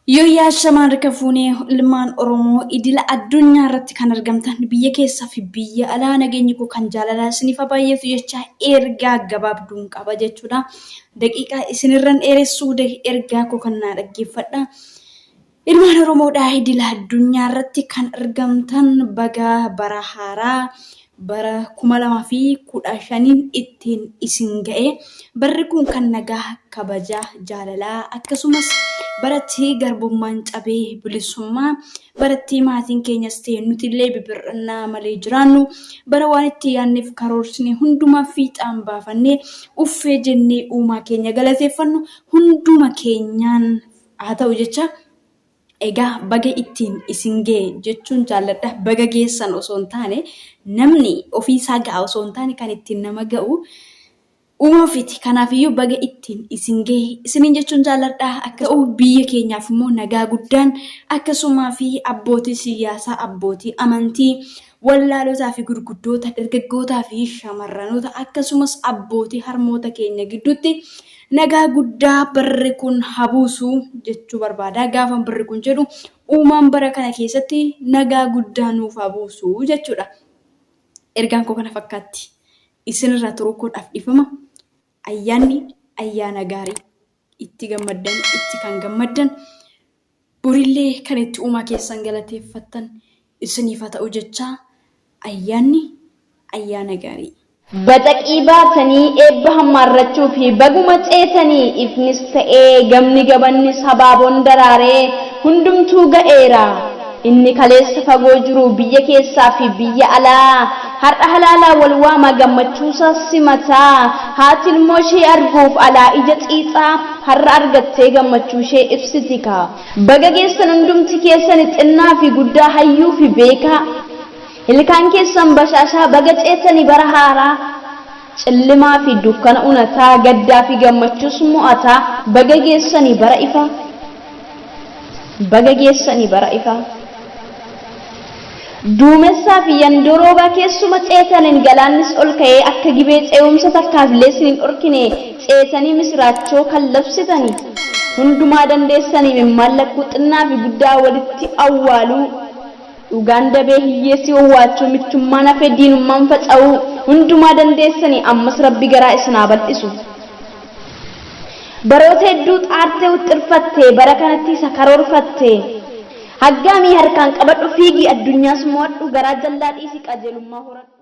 Yooyyaa shamaan harka fuunee ilmaan Oromoo idila addunyaa irratti kan argamtan biyya keessaa fi biyya alaa nageenyi koo kan jaalalaa isiniif haa baay'atu jecha ergaa gabaabduun qaba jechuudha. Daqiiqaa isinirran dheeressuu ergaa koo kan naa dhaggeeffadha. Ilmaan Oromoodhaa idila addunyaa irratti kan argamtan baga bara haaraa bara 2015n ittiin isin ga'e. Barri kun kan nagaa, kabajaa, jaalalaa akkasumas baratti garbummaan cabee bilisummaa, baratti maatiin keenyas ta'e nutillee bibir'annaa malee jiraannu, bara waan itti yaadneef karoorsine hundumaa fiixaan baafannee uffee jennee uumaa keenya galateeffannu hunduma keenyaan haa ta'u jecha. Egaa baga ittiin isin ga'e jechuun jaalladha. Baga geessan osoo hin taane namni ofii isaa ga'a osoo hin taane kan ittiin nama ga'u uuma ofiiti. Kanaafiyyuu baga ittiin isin ga'e isiniin jechuun jaalladha. Akka ta'u biyya keenyaaf immoo nagaa guddaan akkasumaa fi abbootii siyaasaa, abbootii amantii, wallaalotaa fi gurguddoota, dargaggootaa fi shamarranoota akkasumas abbootii harmoota keenya gidduutti nagaa guddaa barri kun haa buusu jechuu barbaada. Gaafan barri kun jedhu uumaan bara kana keessatti nagaa guddaa nuuf haa buusu jechuudha. Ergaan koo kana fakkaatti. Isinirraa turuu koodhaaf dhiifama. Ayyaanni ayyaana gaarii. Itti gammaddan itti kan gammaddan borillee kan itti uumaa keessan galateeffattan isiniif haa ta'u jechaa ayyaanni ayyaana gaarii. Bacaqii baatanii eebba hammaarrachuu fi baguma ceetanii ifnis ta'ee gamni gabannis habaaboon daraaree hundumtuu ga'eera. Inni kaleessa fagoo jiru biyya keessaa fi biyya alaa har'a halaalaa wal waama gammachuusaa simataa. Haati ilmoo ishee arguuf alaa ija xiixaa har'a argattee gammachuu ishee ibsiti kaa. Baga geessan hundumti keessani xinnaa fi guddaa hayyuu fi beekaa. Ilkaan keessan bashaashaa baga ceetani bara haaraa. Cillimaa fi dukkana unataa gaddaa fi gammachuus mo'ataa baga geessani bara ifaa. Baga geessani bara ifaa. Duumessaa fi yandoo roobaa keessuma ceetanin galaannis ol ka'ee akka gibee ce'umsa takkaaf illee isin hin dhorkine ceetanii misiraachoo kan labsitani. Hundumaa dandeessanii mimmaan lakkuu xinnaa fi guddaa walitti awwaaluu. Dhugaan dabee hiyyeessi wawwaachuu michummaan hafee diinummaan faca'uu hundumaa dandeessanii ammas Rabbi garaa isin haa bal'isu. Baroota hedduu xaartee wuxxirfatte bara kanatti isa karoorfatte. Haggaamii harkaan qabadhu fiigi addunyaas mo'adhu garaa jallaa dhiisi qajeelummaa horadhu.